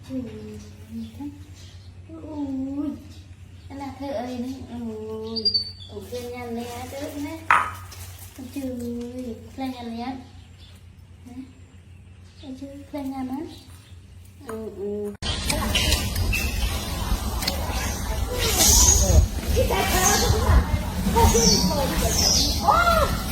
ໂອ້ຍ ອັນນັ້ນເທີເອີຍນີ້ ໂອ້ຍ ຕ້ອງເຄື່ອນຍັນແດ່ເດີນະ ເອີຍ ເຄື່ອນຍັນແດ່ ເອີຍ ເຄື່ອນຍັນນະ ເອີ ເອີ.